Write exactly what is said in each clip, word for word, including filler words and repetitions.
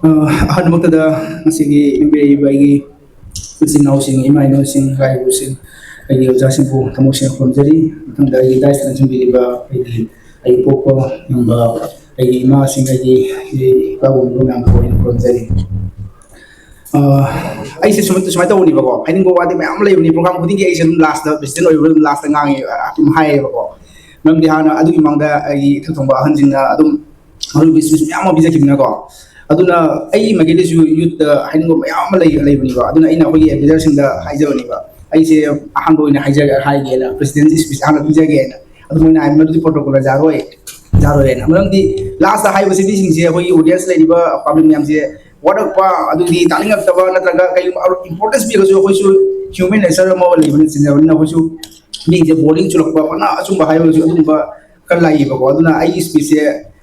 ꯑ, ꯑꯍꯥꯟꯕꯃꯛꯇꯗ ꯉꯁꯤꯒꯤ ꯌꯨꯝꯕꯤꯔꯛꯏꯕ ꯑꯩꯒꯤ ꯏꯆꯤꯟ ꯏꯅꯥꯎꯁꯤꯡ, ꯏꯃꯥ ꯏꯅꯣꯁꯤꯡ, ꯏꯄꯥ ꯏꯄꯨꯁꯤꯡ, ꯑꯩꯒꯤ ꯑꯣꯖꯥꯁꯤꯡꯕꯨ ꯊꯃꯣꯏ ꯁꯦꯡꯅ ꯈꯨꯔꯨꯝꯖꯔꯤ꯫ ꯃꯊꯪꯗ ꯑꯩꯒꯤ ꯗꯥꯏꯁꯇ ꯂꯦꯡꯁꯤꯟꯕꯤꯔꯤꯕ ꯑꯩꯒꯤ, ꯑꯩꯒꯤ ꯄꯣꯛꯄ ꯉꯝꯕ ꯑꯩꯒꯤ ꯏꯃꯥꯁꯤꯡ, ꯑꯩꯒꯤ ꯏꯄꯥꯕꯨꯡꯕ ꯃꯌꯥꯝꯕꯨ ꯑꯩꯅ ꯈꯨꯔꯨꯝꯖꯔꯤ꯫ ꯑ, ꯑꯩꯁꯦ ꯁꯨꯃꯥꯏ-, ꯁꯨꯃꯥꯏꯅ ꯇꯧꯕꯅꯦꯕꯀꯣ, ꯍꯥꯏꯅꯤꯡꯕ ꯋꯥꯗꯤ ꯃꯌꯥꯝ ꯂꯩꯕꯅꯤ꯫ ꯄ꯭ꯔꯣꯒ꯭ꯔꯥꯝ ꯈꯨꯗꯤꯡꯒꯤ ꯑꯩꯁꯦ ꯑꯗꯨꯝ ꯂꯥꯁꯇ, ꯄ꯭ꯔꯦꯁꯤꯗꯦꯟ ꯑꯣꯏꯕ ꯑꯗꯨꯝ ꯂꯥꯁꯇ ꯉꯥꯡꯉꯦ, ꯑꯗꯨꯝ ꯍꯥꯏꯌꯦꯕꯀꯣ꯫ ꯃꯔꯝꯗꯤ ꯍꯥꯟꯅ ꯑꯗꯨꯒꯤ ꯃꯃꯥꯡꯗ ꯑꯩꯒꯤ ꯏꯊꯛ ꯊꯣꯡꯕ ꯑꯍꯟꯁꯤꯡꯅ ꯑꯗꯨꯝ ꯃꯔꯨꯞꯀꯤ ꯁ꯭ꯄꯤꯆ ꯃꯌꯥꯝ ꯑꯃ ꯄꯤꯖꯈꯤꯕꯅꯀꯣ꯫ ꯑꯗꯨꯅ ꯑꯩꯒꯤ ꯃꯥꯏꯀꯩꯗꯁꯨ ꯌꯨꯠꯇ ꯍꯥꯏꯅꯤꯡꯕ ꯃꯌꯥꯝ ꯑꯃ ꯂꯩ-, ꯂꯩꯕꯅꯦꯕ꯫ ꯑꯗꯨꯅ ꯑꯩꯅ ꯑꯩꯈꯣꯏꯒꯤ ꯂꯤꯗꯔꯁꯤꯡꯗ ꯍꯥꯏꯖꯕꯅꯦꯕ, ꯑꯩꯁꯦ ꯑꯍꯥꯟꯕ ꯑꯣꯏꯅ ꯍꯥꯏꯖ-, ꯍꯥꯏꯒꯦꯅ, ꯄ꯭ꯔꯦꯁꯤꯗꯦꯟꯁꯤ ꯁ꯭ꯄꯤꯆ ꯑꯍꯥꯟꯕ ꯄꯤꯖꯒꯦꯅ꯫ ꯑꯗꯨ ꯃꯣꯏꯅ ꯍꯥꯏ, "ꯃꯗꯨꯗꯤ ꯄ꯭ꯔꯣꯇꯣꯀꯣꯜꯗ ꯌꯥꯔꯣꯏ, ꯌꯥꯔꯣꯏꯅ"꯫ ꯃꯔꯝꯗꯤ ꯂꯥꯁꯇ ꯍꯥꯏꯕꯁꯤ ꯃꯤꯁꯤꯡꯁꯦ, ꯑꯩꯈꯣꯏꯒꯤ ꯑꯣꯗꯤꯌꯟꯁ ꯂꯩꯔꯤꯕ ꯄꯥꯕ꯭ꯂꯤꯛ ꯃꯌꯥꯝꯁꯦ ꯋꯥꯔꯛꯄ, ꯑꯗꯨꯗꯤ ꯇꯥꯅꯤꯡꯉꯛꯇꯕ, ꯅꯠꯇ꯭ꯔꯒ ꯀꯩꯒꯨꯝꯕ ꯏꯝꯄꯣꯔꯇꯦꯟꯁ ꯄꯤꯔꯒꯁꯨ ꯑꯩꯈꯣꯏꯁꯨ ꯍ꯭ꯌꯨꯃꯦꯟ ꯅꯦꯆꯔ ꯑꯃ ꯂꯩꯕꯅ ꯆꯤꯡꯅꯕꯅꯤꯅ ꯑꯩꯈꯣꯏꯁꯨ ꯃꯤꯁꯦ ꯕꯣꯔꯤꯡ ꯆꯨꯔꯛꯄ, ꯄꯅꯥ ꯑꯆꯨꯝꯕ ꯍꯥꯏꯕꯁꯨ ꯑꯗꯨꯒꯨꯝꯕ ꯈꯔ ꯂꯥꯛꯏꯕꯀꯣ꯫ ꯑꯗꯨꯅ ꯑꯩꯒꯤ ꯁ꯭ꯄꯤꯆꯁꯦ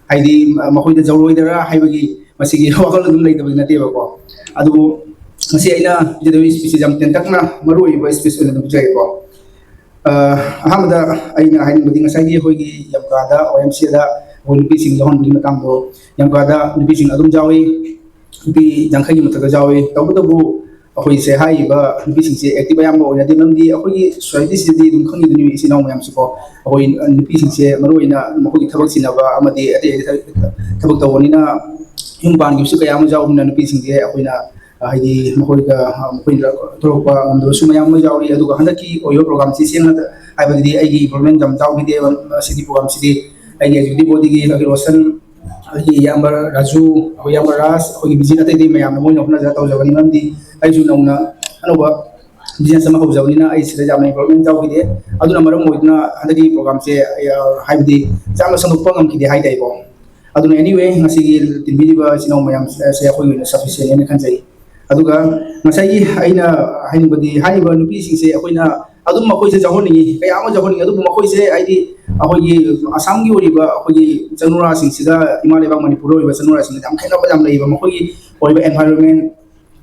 ꯍꯥꯏꯗꯤ ꯃꯈꯣꯏꯗ ꯖꯧꯔꯣꯏꯗꯔꯥ ꯍꯥꯏꯕꯒꯤ ꯃꯁꯤꯒꯤ ꯋꯥꯈꯜ ꯑꯗꯨꯝ ꯂꯩꯇꯕꯗꯤ ꯅꯠꯇꯦꯕꯀꯣ꯫ ꯑꯗꯨꯕꯨ ꯉꯁꯤ ꯑꯩꯅ ꯄꯤꯖꯗꯧꯔꯤꯕ ꯁ꯭ꯄꯤꯆꯁꯦ ꯌꯥꯝ ꯇꯦꯟꯇꯛꯅ ꯃꯔꯨ ꯑꯣꯏꯕ ꯁ꯭ꯄꯤꯆ ꯑꯣꯏꯅ ꯑꯗꯨꯝ ꯄꯤꯖꯒꯦꯀꯣ꯫ ꯑ, ꯑꯍꯥꯟꯕꯗ ꯑꯩꯅ ꯍꯥꯏꯅꯤꯡꯕꯗꯤ ꯉꯁꯥꯏꯒꯤ ꯑꯩꯈꯣꯏꯒꯤ ꯌꯥꯝꯀꯥꯗ, ꯑꯣ ꯑꯦꯝ ꯁꯤꯗ ꯑꯩꯈꯣꯏ ꯅꯨꯄꯤꯁꯤꯡ ꯌꯥꯎꯍꯟꯕꯒꯤ ꯃꯇꯥꯡꯗꯣ, ꯌꯥꯝꯀꯥꯗ ꯅꯨꯄꯤꯁꯤꯡ ꯑꯗꯨꯝ ꯌꯥꯎꯏ, ꯅꯨꯄꯤ ꯌꯥꯡꯈꯩꯒꯤ ꯃꯊꯛꯇ ꯌꯥꯎꯏ꯫ ꯇꯧꯕꯇꯕꯨ ꯑꯩꯈꯣꯏꯁꯦ ꯍꯥꯏꯔꯤꯕ ꯅꯨꯄꯤꯁꯤꯡꯁꯦ ꯑꯦꯛꯇꯤꯚ ꯑꯌꯥꯝꯕ ꯑꯣꯏꯅꯗꯦ, ꯃꯔꯝꯗꯤ ꯑꯩꯈꯣꯏꯒꯤ ꯁꯣꯁꯥꯏꯇꯤꯁꯤꯗꯗꯤ ꯑꯗꯨꯝ ꯈꯪꯉꯤꯗꯨꯅꯤ ꯏꯆꯤꯟ ꯏꯅꯥꯎ ꯃꯌꯥꯝꯁꯨꯀꯣ, ꯑꯩꯈꯣꯏ ꯅꯨꯄꯤꯁꯤꯡꯁꯦ ꯃꯔꯨꯑꯣꯏꯅ ꯃꯈꯣꯏꯒꯤ ꯊꯕꯛ ꯆꯤꯟꯅꯕ ꯑꯃꯗꯤ ꯑꯇꯩ ꯑꯇꯩ ꯊꯕꯛ ꯇꯧꯕꯅꯤꯅ ꯌꯨꯝ ꯄꯥꯟꯈꯤꯕꯁꯨ ꯀꯌꯥ ꯑꯃ ꯌꯥꯎꯕꯅꯤꯅ ꯅꯨꯄꯤꯁꯤꯡꯁꯦ ꯑꯩꯈꯣꯏꯅ ꯍꯥꯏꯗꯤ ꯃꯈꯣꯏꯗ, ꯑ, ꯃꯈꯣꯏꯅ ꯊꯣꯛꯂꯛꯄ ꯉꯝꯗꯕꯁꯨ ꯃꯌꯥꯝ ꯑꯃ ꯌꯥꯎꯔꯤ꯫ ꯑꯗꯨꯒ ꯍꯟꯗꯛꯀꯤ ꯑꯣꯏꯕ ꯄ꯭ꯔꯣꯒ꯭ꯔꯥꯝꯁꯤ ꯁꯦꯡꯅ ꯍꯥꯏꯕꯗꯗꯤ ꯑꯩꯒꯤ ꯏꯟꯚꯣꯜꯕꯃꯦꯟ ꯌꯥꯝ ꯌꯥꯎꯈꯤꯗꯦ꯫ ꯃꯁꯤꯒꯤ ꯄ꯭ꯔꯣꯒ꯭ꯔꯥꯝꯁꯤꯗꯤ ꯑꯩꯒꯤ ꯑꯦꯛꯖꯤꯀ꯭ꯌꯨꯇꯤꯚ ꯕꯣꯗꯤꯒꯤ ꯑꯩꯈꯣꯏ ꯔꯣꯁꯟ, ꯑꯩꯒꯤ ꯏꯌꯥꯝꯕ ꯔꯥꯖꯨ, ꯑꯩꯈꯣꯏ ꯏꯌꯥꯝꯕ ꯔꯥꯖ, ꯑꯩꯈꯣꯏꯒꯤ ꯚꯤꯖꯤꯠ ꯑꯇꯩ ꯑꯇꯩ ꯃꯌꯥꯝꯅ ꯃꯣꯏꯅ ꯍꯣꯠꯅꯖꯔ ꯇꯧꯖꯕꯅꯤ꯫ ꯃꯔꯝꯗꯤ ꯑꯩꯁꯨ ꯅꯧꯅ ꯑꯅꯧꯕ ꯕꯤꯖꯤꯅꯦꯁ ꯑꯃ ꯍꯧꯖꯕꯅꯤꯅ ꯑꯩ ꯁꯤꯗ ꯌꯥꯝꯅ ꯏꯟꯚꯣꯜꯕꯃꯦꯟ ꯌꯥꯎꯈꯤꯗꯦ꯫ ꯑꯗꯨꯅ ꯃꯔꯝ ꯑꯣꯏꯗꯨꯅ ꯍꯟꯗꯛꯀꯤ ꯄ꯭ꯔꯣꯒ꯭ꯔꯥꯝꯁꯦ, ꯑ, ꯍꯥꯏꯕꯗꯤ ꯌꯥꯝꯅ ꯁꯟꯗꯣꯛꯄ ꯉꯝꯈꯤꯗꯦ ꯍꯥꯏ ꯇꯥꯏꯀꯣ꯫ ꯑꯗꯨꯅ anyway, ꯉꯁꯤꯒꯤ ꯇꯤꯟꯕꯤꯔꯤꯕ ꯏꯆꯤꯟ ꯏꯅꯥꯎ ꯃꯌꯥꯝꯁꯦ ꯑꯩꯈꯣꯏꯒꯤ ꯑꯣꯏꯅ ꯁꯐꯤꯁꯤꯌꯦꯟ ꯍꯥꯏꯅ ꯈꯟꯖꯩ꯫ ꯑꯗꯨꯒ ꯉꯁꯥꯏꯒꯤ ꯑꯩꯅ ꯍꯥꯏꯅꯤꯡꯕꯗꯤ, ꯍꯥꯏꯔꯤꯕ ꯅꯨꯄꯤꯁꯤꯡꯁꯦ ꯑꯩꯈꯣꯏꯅ ꯑꯗꯨꯝ ꯃꯈꯣꯏꯁꯦ ꯌꯥꯎꯍꯟꯅꯤꯡꯉꯤ, ꯀꯌꯥ ꯑꯃ ꯌꯥꯎꯍꯟꯅꯤꯡꯉꯤ, ꯑꯗꯨꯕꯨ ꯃꯈꯣꯏꯁꯦ ꯍꯥꯏꯗꯤ ꯑꯩꯈꯣꯏꯒꯤ ꯑꯁꯥꯝꯒꯤ ꯑꯣꯏꯔꯤꯕ ꯑꯩꯈꯣꯏꯒꯤ ꯆꯅꯨꯔꯥꯁꯤꯡꯁꯤꯒ ꯏꯃꯥ ꯂꯩꯕꯥꯛ ꯃꯅꯤꯄꯨꯔꯗ ꯑꯣꯏꯔꯤꯕ ꯆꯅꯨꯔꯥꯁꯤꯡꯁꯤꯒ ꯌꯥꯝ ꯈꯦꯠꯅꯕ ꯌꯥꯝ ꯂꯩꯌꯦꯕ꯫ ꯃꯈꯣꯏꯒꯤ ꯑꯣꯏꯕ environment,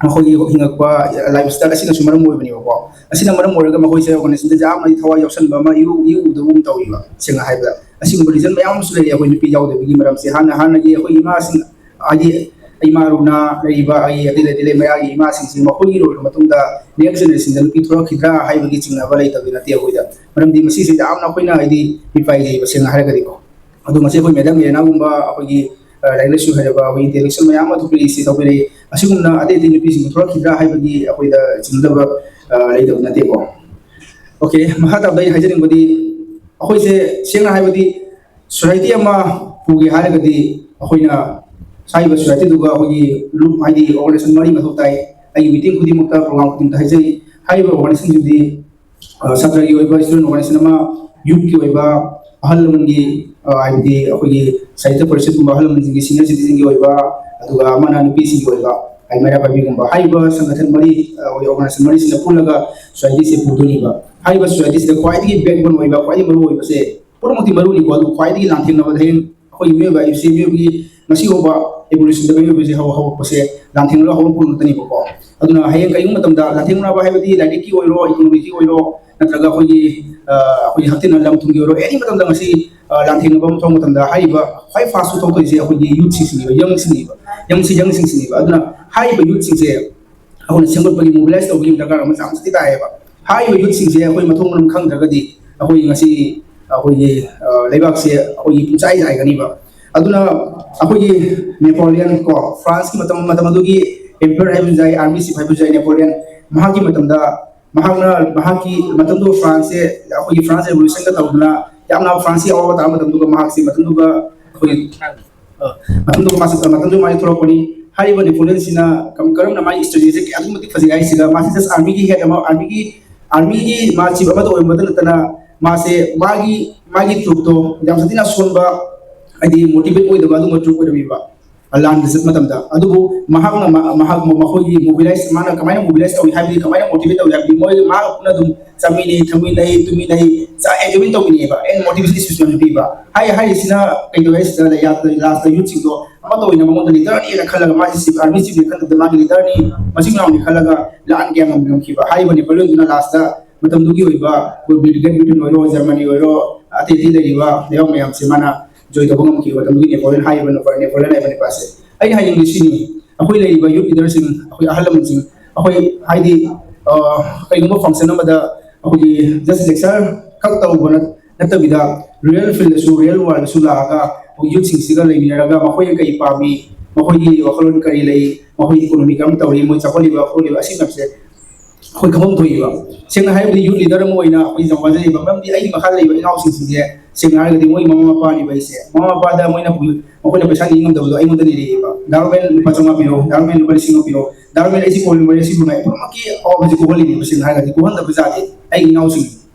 ꯃꯈꯣꯏꯒꯤ ꯍꯤꯡꯉꯛꯄ ꯂꯥꯏꯐ ꯁ꯭ꯇꯥꯏꯜ ꯑꯁꯤꯅꯁꯨ ꯃꯔꯝ ꯑꯣꯏꯕꯅꯦꯕꯀꯣ꯫ ꯑꯁꯤꯅ ꯃꯔꯝ ꯑꯣꯏꯔꯒ ꯃꯈꯣꯏꯁꯦ ꯑꯣꯔꯒꯅꯥꯏꯖꯦꯁꯟꯗ ꯌꯥꯝꯅ ꯊꯋꯥꯏ ꯌꯥꯎꯁꯟꯕ ꯑꯃ ꯏꯎ ꯏꯎ ꯎꯗꯕꯒꯨꯝ ꯇꯧꯋꯦꯕ꯫ ꯁꯦꯡꯅ ꯍꯥꯏꯕꯗ ꯑꯁꯤꯒꯨꯝꯕ ꯔꯤꯖꯟ ꯃꯌꯥꯝ ꯑꯃꯁꯨ ꯂꯩꯔꯤ ꯑꯩꯈꯣꯏ ꯅꯨꯄꯤ ꯌꯥꯎꯗꯕꯒꯤ ꯃꯔꯝꯁꯦ꯫ ꯍꯥꯟꯅ, ꯍꯥꯟꯅꯒꯤ ꯑꯩꯈꯣꯏ ꯏꯃꯥꯁꯤꯡ ꯍꯥꯏꯗꯤ ꯏꯃꯥ ꯔꯨꯅꯥ ꯂꯩꯔꯤꯕ ꯑꯩ ꯑꯗꯩ ꯂꯩ ꯃꯌꯥꯒꯤ ꯏꯃꯥꯁꯤꯡꯁꯤ ꯃꯈꯣꯏꯒꯤ ꯂꯣꯏꯔꯕ ꯃꯇꯨꯡꯗ next generationꯗ ꯅꯨꯄꯤ ꯊꯣꯛꯂꯛꯈꯤꯗ꯭ꯔꯥ ꯍꯥꯏꯕꯒꯤ ꯆꯤꯡꯅꯕ ꯂꯩꯇꯕꯗꯤ ꯅꯠꯇꯦ ꯑꯩꯈꯣꯏꯗ꯫ ꯃꯔꯝꯗꯤ ꯃꯁꯤꯁꯦ ꯌꯥꯝꯅ ꯑꯩꯈꯣꯏꯅ ꯍꯥꯏꯗꯤ ꯃꯤꯄꯥꯏꯖꯩꯕ ꯁꯦꯡꯅ ꯍꯥꯏꯔꯒꯗꯤꯀꯣ꯫ ꯑꯗꯣ ꯉꯁꯤ ꯑꯩꯈꯣꯏ ꯃꯦꯗꯥꯝ ꯃꯤꯔꯦꯅꯥꯒꯨꯝꯕ ꯑꯩꯈꯣꯏꯒꯤ ꯑ, ꯂꯥꯏꯔꯤꯛ ꯂꯥꯏꯁꯨ ꯍꯩꯔꯕ ꯑꯩꯈꯣꯏ intellectual ꯃꯌꯥꯝ ꯑꯃ ꯊꯣꯛꯄꯤꯔꯛꯏꯁꯤ ꯇꯧꯕꯤꯔꯛꯏ꯫ ꯑꯁꯤꯒꯨꯝꯅ ꯑꯇꯩ ꯑꯇꯩ ꯅꯨꯄꯤꯁꯤꯡ ꯊꯣꯛꯂꯛꯈꯤꯗ꯭ꯔꯥ ꯍꯥꯏꯕꯒꯤ ꯑꯩꯈꯣꯏꯗ ꯆꯤꯡꯅꯗꯕ ꯑ, ꯂꯩꯇꯕ ꯅꯠꯇꯦꯀꯣ꯫ ꯑꯣꯀꯦ, ꯃꯈꯥ ꯇꯥꯕꯗ ꯑꯩ ꯍꯥꯏꯖꯅꯤꯡꯕꯗꯤ ꯑꯩꯈꯣꯏꯁꯦ ꯁꯦꯡꯅ ꯍꯥꯏꯕꯗꯤ society ꯑꯃ ꯄꯨꯒꯦ ꯍꯥꯏꯔꯒꯗꯤ ꯑꯩꯈꯣꯏꯅ ꯍꯥꯏꯔꯤꯕ societyꯗꯨꯒ ꯑꯩꯈꯣꯏꯒꯤ ꯂꯨꯞ ꯍꯥꯏꯗꯤ organization ꯃꯔꯤ ꯃꯊꯧ ꯇꯥꯏ꯫ ꯑꯩꯒꯤ meeting ꯈꯨꯗꯤꯡꯃꯛꯇ program ꯈꯨꯗꯤꯡꯃꯛꯇ ꯍꯥꯏꯖꯩ꯫ ꯍꯥꯏꯔꯤꯕ organizationꯁꯤꯡꯗꯤ ꯑ, ꯁꯥꯇ꯭ꯔꯒꯤ ꯑꯣꯏꯕ student organization ꯑꯃ, youthꯀꯤ ꯑꯣꯏꯕ, ꯑꯍꯜ ꯂꯃꯟꯒꯤ ꯑ, ꯍꯥꯏꯕꯗꯤ ꯑꯩꯈꯣꯏꯒꯤ ꯁꯥꯍꯤꯇ꯭ꯌ ꯄꯔꯤꯁꯠꯀꯨꯝꯕ ꯑꯍꯜ ꯂꯃꯟꯁꯤꯡꯒꯤ senior citizenꯒꯤ ꯑꯣꯏꯕ, ꯑꯗꯨꯒ ꯑꯃꯅ ꯅꯨꯄꯤꯁꯤꯡꯒꯤ ꯑꯣꯏꯕ ꯍꯥꯏꯗꯤ ꯃꯩꯔꯥ ꯄꯥꯏꯕꯤꯒꯨꯝꯕ꯫ ꯍꯥꯏꯔꯤꯕ ꯁꯪꯒꯊꯟ ꯃꯔꯤ ꯑ, organization ꯃꯔꯤꯁꯤꯅ ꯄꯨꯜꯂꯒ societyꯁꯦ ꯄꯨꯗꯣꯏꯅꯦꯕ꯫ ꯍꯥꯏꯔꯤꯕ societyꯁꯤꯗ ꯈ꯭ꯋꯥꯏꯗꯒꯤ backbone ꯑꯣꯏꯕ, ꯈ꯭ꯋꯥꯏꯗꯒꯤ ꯃꯔꯨ ꯑꯣꯏꯕꯁꯦ ꯄꯨꯝꯅꯃꯛꯇꯤ ꯃꯔꯨꯅꯤꯀꯣ, ꯑꯗꯨ ꯈ꯭ꯋꯥꯏꯗꯒꯤ ꯂꯥꯟꯊꯦꯡꯅꯕꯗ ꯍꯌꯦꯡ ꯑꯩꯈꯣꯏ ꯃꯤꯑꯣꯏꯕ ꯍꯥꯏꯕꯁꯤ ꯃꯤꯑꯣꯏꯕꯒꯤ ꯉꯁꯤ ꯐꯥꯎꯕ evolutionꯗ ꯃꯤꯑꯣꯏꯕꯁꯦ ꯍꯧ- ꯍꯧꯔꯛꯄꯁꯦ ꯂꯥꯟꯊꯦꯡꯅꯔ ꯍꯧꯔꯛꯄ ꯉꯥꯛꯇꯅꯦꯕꯀꯣ꯫ ꯑꯗꯨꯅ ꯍꯌꯦꯡ ꯀꯩꯒꯨꯝꯕ ꯃꯇꯝꯗ ꯂꯥꯟꯊꯦꯡꯅꯕ ꯍꯥꯏꯕꯗꯤ ꯂꯥꯏꯔꯤꯛꯀꯤ ꯑꯣꯏꯔꯣ, economyꯒꯤ ꯑꯣꯏꯔꯣ, ꯅꯠꯇ꯭ꯔꯒ ꯑꯩꯈꯣꯏꯒꯤ ꯑ, ꯑꯩꯈꯣꯏꯒꯤ ꯍꯛꯊꯦꯡꯅ ꯂꯝ ꯊꯨꯝꯒꯤ ꯑꯣꯏꯔꯣ, any ꯃꯇꯝꯗ ꯉꯁꯤ ꯑ, ꯂꯥꯟꯊꯦꯡꯅꯕ ꯑꯃ ꯊꯣꯛꯄ ꯃꯇꯝꯗ ꯍꯥꯏꯔꯤꯕ ꯈ꯭ꯋꯥꯏ first ꯊꯣꯛꯇꯣꯏꯁꯦ ꯑꯩꯈꯣꯏꯒꯤ youthꯁꯤꯡꯁꯤꯅꯦꯕ, youngꯁꯤꯡꯅꯦꯕ, youngꯁꯤ youngꯁꯤꯡꯁꯤꯅꯦꯕ꯫ ꯑꯗꯨꯅ ꯍꯥꯏꯔꯤꯕ youthꯁꯤꯡꯁꯦ ꯑꯩꯈꯣꯏꯅ ꯁꯦꯝꯒꯠꯄꯒꯤ mobilize ꯇꯧꯕꯒꯤ ꯗꯔꯀꯥꯔ ꯑꯃ ꯌꯥꯝ ꯊꯤ ꯇꯥꯏꯌꯦꯕ꯫ ꯍꯥꯏꯔꯤꯕ youthꯁꯤꯡꯁꯦ ꯑꯩꯈꯣꯏ ꯃꯊꯣꯡ ꯃꯔꯝ ꯈꯪꯗ꯭ꯔꯒꯗꯤ ꯑꯩꯈꯣꯏ ꯉꯁꯤ ꯑꯩꯈꯣꯏꯒꯤ ꯑ, ꯂꯩꯕꯥꯛꯁꯦ ꯑꯩꯈꯣꯏꯒꯤ ꯄꯨꯡꯆꯥꯏ ꯆꯥꯏꯒꯅꯤꯕ꯫ ꯑꯗꯨꯅ ꯑꯩꯈꯣꯏꯒꯤ Napoleon ꯀꯣ, Franceꯀꯤ ꯃꯇꯝ ꯃꯇꯝ ꯑꯗꯨꯒꯤ emperor ꯍꯥꯏꯕꯁꯨ ꯌꯥꯏ, army chief ꯍꯥꯏꯕꯁꯨ ꯌꯥꯏ, Napoleon, ꯃꯍꯥꯛꯀꯤ ꯃꯇꯝꯗ ꯃꯍꯥꯛꯅ ꯃꯍꯥꯛꯀꯤ ꯃꯇꯝꯗꯨ Franceꯁꯦ ꯑꯩꯈꯣꯏꯒꯤ France revolutionꯒ ꯇꯧꯗꯅ ꯌꯥꯝꯅ Franceꯀꯤ ꯑꯋꯥꯕ ꯇꯥꯕ ꯃꯇꯝꯗꯨꯒ ꯃꯍꯥꯛꯁꯦ ꯃꯇꯝꯗꯨꯒ ꯑꯩꯈꯣꯏꯒꯤ ꯑ, ꯃꯇꯝꯗꯨꯒ ꯃꯥꯁꯦ ꯃꯇꯝꯗꯨꯒ ꯃꯥꯁꯦ ꯊꯣꯛꯂꯛꯄꯅꯤ꯫ ꯍꯥꯏꯔꯤꯕ Napoleonꯁꯤꯅ ꯀꯔꯝ ꯀꯔꯝꯅ ꯃꯥꯒꯤ strategy ꯀꯌꯥ ꯑꯗꯨꯛꯀꯤ ꯃꯇꯤꯛ ꯐꯖꯩ ꯍꯥꯏꯁꯤꯗ ꯃꯥꯁꯦ just armyꯒꯤ head ꯑꯃ, armyꯒꯤ armyꯒꯤ ꯃꯥ chief ꯑꯃꯗ ꯑꯣꯏꯔꯝꯕꯗ ꯅꯠꯇꯅ ꯃꯥꯁꯦ ꯃꯥꯒꯤ ꯃꯥꯒꯤ troopꯇꯣ ꯌꯥꯝ ꯁꯥꯊꯤꯅ ꯑꯁꯣꯟꯕ, ꯍꯥꯏꯗꯤ motivate ꯑꯣꯏꯗꯕ ꯑꯗꯨꯒꯨꯝꯕ troop ꯑꯣꯏꯔꯝꯃꯤꯕ꯫ ꯂꯥꯟꯗ ꯆꯠꯄ ꯃꯇꯝꯗ꯫ ꯑꯗꯨꯕꯨ ꯃꯍꯥꯛꯅ ꯃ- ꯃꯍꯥꯛ ꯃꯈꯣꯏꯒꯤ mobilize, ꯃꯥꯅ ꯀꯃꯥꯏꯅ mobilize ꯇꯧꯏ ꯍꯥꯏꯕꯗꯤ, ꯀꯃꯥꯏꯅ motivate ꯇꯧꯏ ꯍꯥꯏꯕꯗꯤ, ꯃꯣꯏ ꯃꯍꯥꯛꯅ ꯑꯗꯨꯝ ꯆꯥꯃꯤꯟꯅꯩ, ꯊꯛꯃꯤꯟꯅꯩ, ꯇꯨꯃꯤꯟꯅꯩ, ꯆꯥꯛ enjoyment ꯇꯧꯃꯤꯟꯅꯩꯕ꯫ ꯑꯩꯅ motivation speech ꯃꯌꯥꯝ ꯄꯤꯕ꯫ ꯍꯥꯏ ꯍꯥꯏꯔꯤꯁꯤꯅ ꯀꯩꯗꯧꯋꯦ ꯁꯤꯗ ꯂꯥꯁꯇ youthꯁꯤꯡꯗꯣ ꯑꯃꯠꯇ ꯑꯣꯏꯅ ꯃꯉꯣꯟꯗ leaderꯅꯦꯅ ꯈꯜꯂꯒ, ꯃꯥꯁꯤ chief, army chiefꯅꯦ ꯈꯟꯗꯕꯗ ꯃꯥꯒꯤ leaderꯅꯤ, ꯃꯆꯤꯟ ꯃꯅꯥꯎꯅꯤ ꯈꯜꯂꯒ ꯂꯥꯟ ꯀꯌꯥ ꯉꯝꯈꯤꯕ꯫ ꯍꯥꯏꯔꯤꯕ Napoleonꯗꯨꯅ ꯂꯥꯁꯇ ꯃꯇꯝꯗꯨꯒꯤ ꯑꯣꯏꯕ ꯑꯩꯈꯣꯏ Great Britain ꯑꯣꯏꯔꯣ, Germany ꯑꯣꯏꯔꯣ, ꯑꯇꯩ ꯑꯇꯩ ꯂꯩꯔꯤꯕ ꯂꯩꯕꯥꯛ ꯃꯌꯥꯝꯁꯦ ꯃꯥꯅ ꯖꯣꯏꯟ ꯇꯧꯕ ꯉꯝꯈꯤꯕ ꯃꯇꯝꯗꯨꯒꯤ ꯅꯦꯄꯣꯂꯤꯌꯟ ꯍꯥꯏꯔꯤꯕ ꯅꯦꯄꯣꯂꯤꯌꯟ ꯍꯥꯏꯔꯤꯕ ꯅꯨꯄꯥꯁꯦ꯫ ꯑꯩꯅ ꯍꯥꯏꯅꯤꯡꯕꯗꯤ ꯁꯤꯅꯤ, ꯑꯩꯈꯣꯏ ꯂꯩꯔꯤꯕ ꯌꯨꯠ ꯂꯤꯗꯔꯁꯤꯡ, ꯑꯩꯈꯣꯏ ꯑꯍꯜ ꯂꯃꯟꯁꯤꯡ, ꯑꯩꯈꯣꯏ ꯍꯥꯏꯗꯤ ꯀꯩꯒꯨꯝꯕ ꯐꯪꯁꯟ ꯑꯃꯗ ꯑꯩꯈꯣꯏꯒꯤ ꯖꯁ ꯂꯦꯛꯆꯔ ꯈꯛ ꯇꯧꯕ ꯅꯠꯇꯕꯤꯗ, ꯔꯤꯌꯦꯜ ꯐꯤꯜꯗꯁꯨ, ꯔꯤꯌꯦꯜ ꯋꯥꯔꯜꯗꯁꯨ ꯂꯥꯛꯑꯒ ꯑꯩꯈꯣꯏ ꯌꯨꯠꯁꯤꯡꯁꯤꯒ ꯂꯩꯃꯤꯟꯅꯔꯒ ꯃꯈꯣꯏꯅ ꯀꯔꯤ ꯄꯥꯝꯃꯤ, ꯃꯈꯣꯏꯒꯤ ꯋꯥꯈꯜꯂꯣꯟ ꯀꯔꯤ ꯂꯩ, ꯃꯈꯣꯏ ꯏꯀꯣꯅꯣꯃꯤ ꯀꯔꯝ ꯇꯧꯔꯤ, ꯃꯣꯏ ꯆꯥꯎꯈꯠꯂꯤꯕ ꯈꯣꯠꯂꯤꯕ, ꯑꯁꯤ ꯃꯌꯥꯝꯁꯦ ꯑꯩꯈꯣꯏ ꯈꯪꯐꯝ ꯊꯣꯛꯏꯕ꯫ ꯁꯦꯡꯅ ꯍꯥꯏꯔꯕꯗꯤ ꯌꯨꯠ ꯂꯤꯗꯔ ꯑꯃ ꯑꯣꯏꯅ ꯑꯩꯈꯣꯏ ꯌꯥꯝ ꯋꯥꯖꯩꯕ꯫ ꯃꯔꯝꯗꯤ ꯑꯩꯒꯤ ꯃꯈꯥ ꯂꯩꯕ ꯏꯅꯥꯎꯁꯤꯡꯁꯤꯡꯁꯦ, ꯁꯦꯡꯅ ꯍꯥꯏꯔꯒꯗꯤ ꯃꯣꯏ ꯃꯃꯥ ꯃꯄꯥꯅꯦꯕ ꯑꯩꯁꯦ꯫ ꯃꯃꯥ ꯃꯄꯥꯗ ꯃꯣꯏꯅ ꯃꯈꯣꯏꯅ ꯄꯩꯁꯥ ꯅꯤꯡꯉꯝꯗꯕꯗꯣ ꯑꯩꯉꯣꯟꯗ ꯅꯤꯔꯛꯑꯦꯕ꯫ "ꯗꯥ ꯔꯣꯃꯦꯟ, ꯂꯨꯄꯥ ꯆꯥꯝꯃꯉꯥ ꯄꯤꯔꯛꯑꯣ, ꯗꯥ ꯔꯣꯃꯦꯟ, ꯂꯨꯄꯥ ꯂꯤꯁꯤꯡ ꯑꯃ ꯄꯤꯔꯛꯑꯣ, ꯗꯥ ꯔꯣꯃꯦꯟ, ꯑꯩꯁꯤ ꯄ꯭ꯔꯣꯕ꯭ꯂꯦꯝ ꯑꯣꯏꯔꯦ, ꯁꯤꯕꯨ ꯉꯥꯏ", ꯄꯨꯝꯅꯃꯛꯀꯤ ꯑꯋꯥꯕꯁꯤ ꯀꯣꯛꯍꯜꯂꯤꯅꯦꯕ꯫ ꯁꯦꯡꯅ ꯍꯥꯏꯔꯒꯗꯤ ꯀꯣꯛꯍꯟꯗꯕ ꯌꯥꯗꯦ꯫ ꯑꯩꯒꯤ ꯏꯅꯥꯎꯁꯤꯡ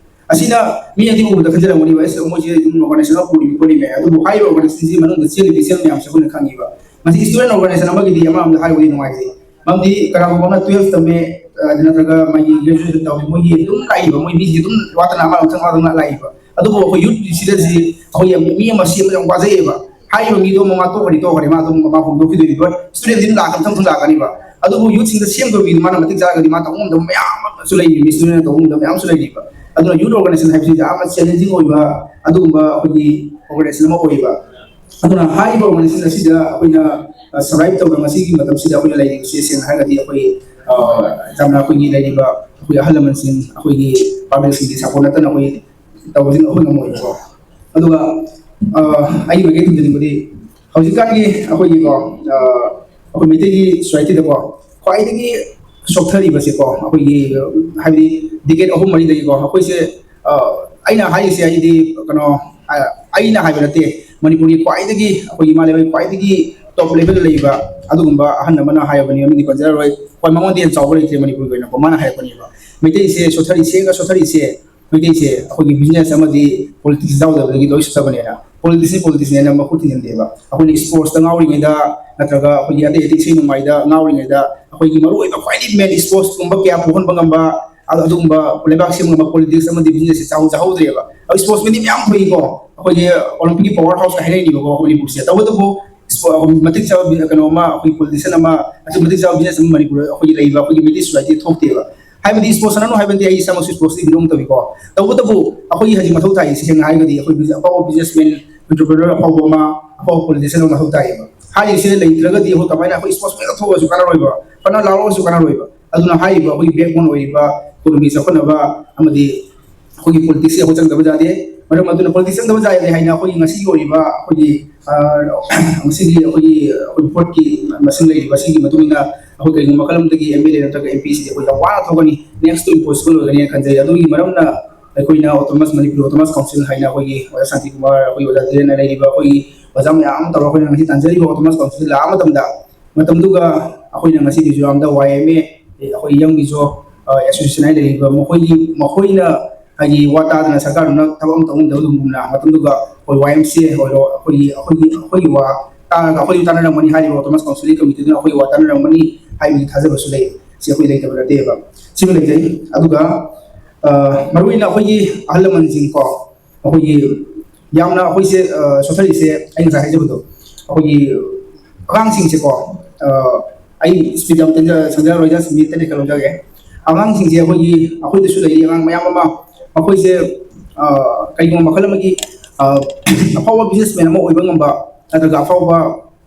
ꯑꯁꯤꯅ ꯃꯤ ꯑꯗꯨ ꯎꯕꯗ ꯈꯟꯖꯔꯝꯒꯅꯤꯕ, "ꯑꯁ, ꯃꯣꯏꯁꯦ ꯑꯗꯨꯝ ꯑꯣꯔꯒꯅꯥꯏꯖꯦꯁꯟ ꯑꯃ ꯄꯨꯔꯤꯕ ꯈꯣꯠꯂꯤꯕ", ꯑꯗꯨꯕꯨ ꯍꯥꯏꯔꯤꯕ ꯑꯣꯔꯒꯅꯥꯏꯖꯦꯁꯟꯁꯤꯒꯤ ꯃꯅꯨꯡꯗ ꯆꯦꯜꯂꯤꯕ ꯏꯆꯦꯜ ꯃꯌꯥꯝꯁꯦ ꯑꯩꯈꯣꯏꯅ ꯈꯪꯉꯤꯕ꯫ ꯃꯁꯤ ꯁ꯭ꯇꯨꯗꯦꯟ ꯑꯣꯔꯒꯅꯥꯏꯖꯦꯁꯟ ꯑꯃꯒꯤꯗꯤ ꯑꯃꯔꯣꯝꯗ ꯍꯥꯏꯔꯒꯗꯤ ꯅꯨꯡꯉꯥꯏꯖꯩ꯫ ꯃꯔꯝꯗꯤ ꯀꯅꯥꯒꯨꯝꯕ ꯑꯃꯅ ꯇꯨꯌꯦꯜꯐ ꯇꯝꯃꯦ, ꯑ, ꯅꯠꯇ꯭ꯔꯒ ꯃꯥꯒꯤ ꯒ꯭ꯔꯦꯖꯨꯑꯦꯁꯟ ꯇꯧꯔꯤ, ꯃꯣꯏꯒꯤ ꯑꯗꯨꯝ ꯂꯥꯛꯏꯕ, ꯃꯣꯏ ꯃꯤꯁꯤꯡꯁꯦ ꯑꯗꯨꯝ ꯋꯥꯠꯇꯅ ꯑꯃ ꯃꯊꯪ ꯋꯥꯠꯇꯅ ꯂꯥꯛꯏꯕ꯫ ꯑꯗꯨꯕꯨ ꯑꯩꯈꯣꯏ ꯌꯨꯠ ꯁꯤꯗꯗꯤ ꯑꯩꯈꯣꯏ ꯌꯥꯝ ꯃꯤ ꯑꯃ ꯁꯦꯝꯕꯗ ꯌꯥꯝ ꯋꯥꯖꯩꯌꯦꯕ꯫ ꯍꯥꯏꯔꯤꯕ ꯃꯤꯗꯣ ꯑꯃꯨꯛ ꯃꯥ ꯇꯣꯛꯈ꯭ꯔꯗꯤ ꯇꯣꯛꯈ꯭ꯔꯦ, ꯃꯥ ꯑꯗꯨꯝ ꯃꯥ ꯍꯣꯡꯗꯣꯛꯈꯤꯗꯣꯏꯅꯤ꯫ ꯕꯠ ꯁ꯭ꯇꯨꯗꯦꯟꯁꯤꯡ ꯂꯥꯛꯑ ꯃꯊꯪ ꯃꯊꯪ ꯂꯥꯛꯀꯅꯤꯕ꯫ ꯑꯗꯨꯕꯨ ꯌꯨꯠꯁꯤꯡꯗ ꯁꯦꯝꯗꯕ ꯃꯤꯗꯣ ꯃꯥꯅ ꯃꯇꯤꯛ ꯆꯥꯔꯒꯗꯤ ꯃꯥ ꯇꯧꯕ ꯉꯝꯗꯕ ꯃꯌꯥꯝ ꯑꯃꯁꯨ ꯂꯩꯔꯤꯕꯅꯤ, ꯁ꯭ꯇꯨꯗꯦꯟꯅ ꯇꯧꯕ ꯉꯝꯗꯕ ꯃꯌꯥꯝꯁꯨ ꯂꯩꯔꯤꯕ꯫ ꯑꯗꯨꯅ ꯌꯨꯠ ꯑꯣꯔꯒꯅꯥꯏꯖꯦꯁꯟ ꯍꯥꯏꯕꯁꯤ ꯌꯥꯝꯅ ꯆꯦꯂꯦꯟꯖꯤꯡ ꯑꯣꯏꯕ ꯑꯗꯨꯒꯨꯝꯕ ꯑꯩꯈꯣꯏꯒꯤ ꯑꯣꯔꯒꯅꯥꯏꯖꯦꯁꯟ ꯑꯃ ꯑꯣꯏꯌꯦꯕ꯫ ꯑꯗꯨꯅ ꯍꯥꯏꯔꯤꯕ ꯑꯣꯔꯒꯅꯥꯏꯖꯦꯁꯟ ꯑꯁꯤꯗ ꯑꯩꯈꯣꯏꯅ, ꯑ, ꯁꯔꯚꯥꯏꯚ ꯇꯧꯕ ꯉꯁꯤꯒꯤ ꯃꯇꯝꯁꯤꯗ ꯑꯩꯈꯣꯏꯅ ꯂꯩꯔꯤꯕꯁꯤ ꯁꯦꯡꯅ ꯍꯥꯏꯔꯒꯗꯤ ꯑꯩꯈꯣꯏ, ꯑ, ꯌꯥꯝꯅ ꯑꯩꯈꯣꯏꯒꯤ ꯂꯩꯔꯤꯕ ꯑꯩꯈꯣꯏ ꯑꯍꯜ ꯂꯃꯟꯁꯤꯡ, ꯑꯩꯈꯣꯏꯒꯤ ꯄꯥꯕ꯭ꯂꯤꯛꯁꯤꯡꯒꯤ ꯁꯄꯣꯔꯠ ꯅꯠꯇꯅ ꯑꯩꯈꯣꯏ ꯇꯧꯕꯁꯤꯡ ꯑꯩꯈꯣꯏ ꯉꯝꯃꯣꯏꯕꯀꯣ꯫ ꯑꯗꯨꯒ, ꯑ, ꯑꯩ ꯃꯥꯏꯀꯩ ꯊꯝꯖꯅꯤꯡꯕꯗꯤ ꯍꯧꯖꯤꯛꯀꯥꯟꯒꯤ ꯑꯩꯈꯣꯏꯒꯤꯀꯣ, ꯑ, ꯑꯩꯈꯣꯏ ꯃꯩꯇꯩꯒꯤ ꯁꯣꯁꯥꯏꯇꯤꯗꯀꯣ ꯈ꯭ꯋꯥꯏꯗꯒꯤ ꯁꯣꯛꯊꯔꯤꯕꯁꯦꯀꯣ, ꯑꯩꯈꯣꯏꯒꯤ, ꯍꯥꯏꯕꯗꯤ ꯗꯤꯀꯦꯠ ꯑꯍꯨꯝ ꯃꯔꯤꯗꯒꯤꯀꯣ ꯑꯩꯈꯣꯏꯁꯦ, ꯑ, ꯑꯩꯅ ꯍꯥꯏꯔꯤꯁꯦ ꯑꯩꯗꯤ ꯀꯩꯅꯣ, ꯑ, ꯑꯩꯅ ꯍꯥꯏꯕ ꯅꯠꯇꯦ, ꯃꯅꯤꯄꯨꯔꯒꯤ ꯈ꯭ꯋꯥꯏꯗꯒꯤ ꯑꯩꯈꯣꯏꯒꯤ ꯏꯃꯥ ꯂꯩꯕꯥꯛꯀꯤ ꯈ꯭ꯋꯥꯏꯗꯒꯤ ꯇꯣꯞ ꯂꯦꯚꯦꯜꯗ ꯂꯩꯕ ꯑꯗꯨꯒꯨꯝꯕ ꯑꯍꯟ ꯑꯃꯅ ꯍꯥꯏꯔꯕꯅꯤ, ꯃꯃꯤꯡꯗꯤ ꯄꯟꯖꯔꯔꯣꯏ꯫ ꯍꯣꯏ, ꯃꯉꯣꯟꯗ ꯍꯦꯟꯅ ꯆꯥꯎꯕ ꯂꯩꯇ꯭ꯔꯦ ꯃꯅꯤꯄꯨꯔꯒꯤ ꯑꯣꯏꯅꯀꯣ꯫ ꯃꯥꯅ ꯍꯥꯏꯔꯛꯄꯅꯦꯕ, ꯃꯩꯇꯩꯁꯦ ꯁꯣꯠꯊꯔꯤꯁꯦꯒ ꯁꯣꯠꯊꯔꯤꯁꯦ, ꯃꯩꯇꯩꯁꯦ ꯑꯩꯈꯣꯏꯒꯤ ꯕꯤꯖꯤꯅꯦꯁ ꯑꯃꯗꯤ ꯄꯣꯂꯤꯇꯤꯛꯁ ꯌꯥꯎꯗꯕꯗꯒꯤ ꯂꯣꯏ ꯁꯣꯠꯊꯕꯅꯦꯅ꯫ ꯄꯣꯂꯤꯇꯤꯛꯁꯁꯤ ꯄꯣꯂꯤꯇꯤꯛꯁꯅꯦꯅ ꯃꯈꯨꯠ ꯊꯤꯡꯖꯤꯟꯗꯦꯕ꯫ ꯑꯩꯈꯣꯏꯅ ꯏꯁꯄꯣꯔꯠꯁꯇ ꯉꯥꯎꯔꯤꯉꯩꯗ, ꯅꯠꯇ꯭ꯔꯒ ꯑꯩꯈꯣꯏꯒꯤ ꯑꯇꯩ ꯑꯇꯩ ꯏꯁꯩ ꯅꯣꯡꯃꯥꯏꯗ ꯉꯥꯎꯔꯤꯉꯩꯗ, ꯑꯩꯈꯣꯏꯒꯤ ꯃꯔꯨꯑꯣꯏꯕ ꯈ꯭ꯋꯥꯏꯗꯒꯤ ꯃꯦꯟ ꯏꯁꯄꯣꯔꯠꯁꯀꯨꯝꯕ ꯀꯌꯥ ꯄꯨꯍꯟꯕ ꯉꯝꯕ, ꯑꯗꯨ-, ꯑꯗꯨꯒꯨꯝꯕ ꯂꯩꯕꯥꯛ ꯁꯦꯝꯕ ꯉꯝꯕ ꯄꯣꯂꯤꯇꯤꯛꯁ ꯑꯃꯗꯤ ꯕꯤꯖꯤꯅꯦꯁꯁꯦ ꯆꯥꯎ-, ꯆꯥꯍꯧꯗ꯭ꯔꯦꯕ꯫ ꯑꯗꯣ ꯏꯁꯄꯣꯔꯠꯁꯃꯦꯟꯗꯤ ꯃꯌꯥꯝ ꯊꯣꯛꯏꯀꯣ, ꯑꯩꯈꯣꯏꯒꯤ ꯑꯣꯂꯤꯝꯄꯤꯛꯀꯤ ꯄꯋꯥꯔ ꯍꯥꯎꯁꯀ ꯍꯥꯏꯅꯔꯤꯅꯦꯕꯀꯣ ꯑꯩꯈꯣꯏ ꯃꯅꯤꯄꯨꯔꯁꯦ꯫ ꯇꯧꯕꯇꯕꯨ ꯏꯁꯄꯣ-, ꯃꯇꯤꯛ ꯆꯥꯕ ꯕꯤ-, ꯀꯩꯅꯣ ꯑꯃ, ꯑꯩꯈꯣꯏ ꯄꯣꯂꯤꯇꯤꯁꯤꯌꯟ ꯑꯃ, ꯑꯗꯨ ꯃꯇꯤꯛ ꯆꯥꯕ ꯕꯤꯖꯤꯅꯦꯁ ꯑꯃ ꯃꯅꯤꯄꯨꯔꯗ ꯑꯩꯈꯣꯏꯒꯤ ꯂꯩꯕ ꯑꯩꯈꯣꯏꯒꯤ ꯃꯩꯇꯩ ꯁꯣꯁꯥꯏꯇꯤꯗ ꯊꯣꯛꯇꯦꯕ꯫ ꯍꯥꯏꯕꯗꯤ ꯏꯁꯄꯣꯔꯠ ꯁꯥꯟꯅꯅꯨ ꯍꯥꯏꯕꯗꯤ ꯑꯩ ꯏꯁꯥꯃꯛꯁꯨ ꯏꯁꯄꯣꯔꯠꯁꯇꯤ ꯕꯤꯂꯣꯡ ꯇꯧꯏꯀꯣ꯫ ꯇꯧꯕꯇꯕꯨ ꯑꯩꯈꯣꯏꯒꯤ ꯍꯧꯖꯤꯛ ꯃꯊꯧ ꯇꯥꯏꯁꯤ ꯁꯦꯡꯅ ꯍꯥꯏꯔꯒꯗꯤ ꯑꯩꯈꯣꯏ ꯕꯤꯖꯤ-, ꯑꯐꯥꯎꯕ ꯕꯤꯖꯤꯅꯦꯁꯃꯦꯟ entrepreneur ꯑꯐꯥꯎꯕ ꯑꯃ, ꯑꯐꯥꯎꯕ politician ꯑꯃ ꯃꯊꯧ ꯇꯥꯏꯌꯦꯕ꯫ ꯍꯥꯏꯔꯤꯁꯦ ꯂꯩꯇ꯭ꯔꯒꯗꯤ ꯑꯩꯈꯣꯏ ꯀꯃꯥꯏꯅ ꯑꯩꯈꯣꯏ sportsman ꯊꯣꯛꯑꯁꯨ ꯀꯥꯟꯅꯔꯣꯏꯕ, ꯐꯅ ꯂꯥꯎꯔꯒꯁꯨ ꯀꯥꯟꯅꯔꯣꯏꯕ꯫ ꯑꯗꯨꯅ ꯍꯥꯏꯔꯤꯕ ꯑꯩꯈꯣꯏꯒꯤ backbone ꯑꯣꯏꯔꯤꯕ economy ꯆꯥꯎꯈꯠꯅꯕ ꯑꯃꯗꯤ ꯑꯩꯈꯣꯏꯒꯤ politics ꯁꯦ ꯑꯩꯈꯣꯏ ꯆꯪꯗꯕ ꯌꯥꯗꯦ꯫ ꯃꯔꯝ ꯑꯗꯨꯅ politics ꯆꯪꯗꯕ ꯌꯥꯗꯦ ꯍꯥꯏꯅ ꯑꯩꯈꯣꯏꯒꯤ ꯉꯁꯤꯒꯤ ꯑꯣꯏꯔꯤꯕ ꯑꯩꯈꯣꯏꯒꯤ, ꯑ, ꯉꯁꯤꯒꯤ ꯑꯩꯈꯣꯏꯒꯤ, ꯑꯩꯈꯣꯏ vote ꯀꯤ ꯃꯁꯤꯡ ꯂꯩꯔꯤꯕ ꯁꯤꯒꯤ ꯃꯇꯨꯡ ꯏꯟꯅ ꯑꯩꯈꯣꯏ ꯀꯔꯤꯒꯨꯝꯕ ꯃꯈꯜ ꯑꯃꯗꯒꯤ M L A ꯅꯠꯇ꯭ꯔꯒ M P ꯁꯤꯗꯤ ꯑꯩꯈꯣꯏ ꯌꯥꯝ ꯋꯥꯅ ꯊꯣꯛꯀꯅꯤ, next to impossible ꯑꯣꯏꯒꯅꯤ ꯍꯥꯏꯅ ꯈꯟꯖꯩ꯫ ꯑꯗꯨꯒꯤ ꯃꯔꯝꯅ ꯑꯩꯈꯣꯏꯅ autonomous, ꯃꯅꯤꯄꯨꯔ autonomous council ꯍꯥꯏꯅ ꯑꯩꯈꯣꯏꯒꯤ ꯑꯣꯖꯥ ꯁꯥꯟꯇꯤ ꯀꯨꯃꯥꯔ, ꯑꯩꯈꯣꯏ ꯑꯣꯖꯥ ꯙꯤꯔꯦꯟꯅ ꯂꯩꯔꯤꯕ ꯑꯩꯈꯣꯏꯒꯤ ꯑꯣꯖꯥ ꯃꯌꯥꯝ ꯑꯃ ꯇꯧꯔꯒ ꯑꯩꯈꯣꯏꯅ ꯉꯁꯤ ꯇꯥꯟꯖꯔꯤꯕ autonomous council ꯂꯥꯛꯑ ꯃꯇꯝꯗ, ꯃꯇꯝꯗꯨꯒ ꯑꯩꯈꯣꯏꯅ ꯉꯁꯤ ꯃꯤꯖꯣꯔꯥꯝꯗ Y M A, ꯑꯩꯈꯣꯏ young Mizo, ꯑ, association ꯍꯥꯏꯅ ꯂꯩꯔꯤꯕ ꯃꯈꯣꯏꯒꯤ, ꯃꯈꯣꯏꯅ ꯍꯥꯏꯗꯤ ꯋꯥ ꯇꯥꯗꯅ ꯁꯔꯀꯥꯔꯗꯨꯅ ꯊꯕꯛ ꯑꯃ ꯇꯧꯍꯟꯗꯕꯒꯨꯝꯅ ꯃꯇꯝꯗꯨꯒ ꯑꯩꯈꯣꯏ Y M C A ꯑꯣꯏꯔꯣ, ꯑꯩꯈꯣꯏꯒꯤ, ꯑꯩꯈꯣꯏꯒꯤ, ꯑꯩꯈꯣꯏꯒꯤ ꯋꯥ ꯇꯥꯔꯒ ꯑꯩꯈꯣꯏꯁꯨ ꯇꯥꯟꯅꯔꯝꯒꯅꯤ, ꯍꯥꯏꯔꯤꯕ autonomous council ꯀꯤ committee ꯗꯨꯅ ꯑꯩꯈꯣꯏꯒꯤ ꯋꯥ ꯇꯥꯟꯅꯔꯝꯒꯅꯤ ꯍꯥꯏꯕꯒꯤ ꯊꯥꯖꯕꯁꯨ ꯂꯩ꯫ ꯁꯤ ꯑꯩꯈꯣꯏ ꯂꯩꯇꯕ ꯅꯠꯇꯦꯕ꯫ ꯁꯤꯃ ꯂꯩꯖꯩ꯫ ꯑꯗꯨꯒ, ꯑ, ꯃꯔꯨꯑꯣꯏꯅ ꯑꯩꯈꯣꯏꯒꯤ ꯑꯍꯜ ꯂꯃꯟꯁꯤꯡꯀꯣ, ꯑꯩꯈꯣꯏꯒꯤ ꯌꯥꯝꯅ ꯑꯩꯈꯣꯏꯁꯦ, ꯑ, ꯁꯣꯊꯔꯤꯁꯦ ꯑꯩ ꯉꯁꯥꯏ ꯍꯥꯏꯖꯕꯗꯣ, ꯑꯩꯈꯣꯏꯒꯤ ꯑꯉꯥꯡꯁꯤꯡꯁꯦꯀꯣ, ꯑ, ꯑꯩ speed ꯌꯥꯝ ꯇꯦꯟꯖ-, ꯁꯥꯡꯖꯔꯔꯣꯏꯗ, minute ꯇꯔꯦꯠ ꯈꯛ ꯂꯧꯖꯒꯦ꯫ ꯑꯉꯥꯡꯁꯤꯡꯁꯦ ꯑꯩꯈꯣꯏꯒꯤ, ꯑꯩꯈꯣꯏꯗꯁꯨ ꯂꯩꯔꯤ ꯑꯉꯥꯡ ꯃꯌꯥꯝ ꯑꯃ, ꯃꯈꯣꯏꯁꯦ, ꯑ, ꯀꯩꯒꯨꯝꯕ ꯃꯈꯜ ꯑꯃꯒꯤ, ꯑ, ꯑꯐꯥꯎꯕ businessman ꯑꯃ ꯑꯣꯏꯕ ꯉꯝꯕ, ꯅꯠꯇ꯭ꯔꯒ ꯑꯐꯥꯎꯕ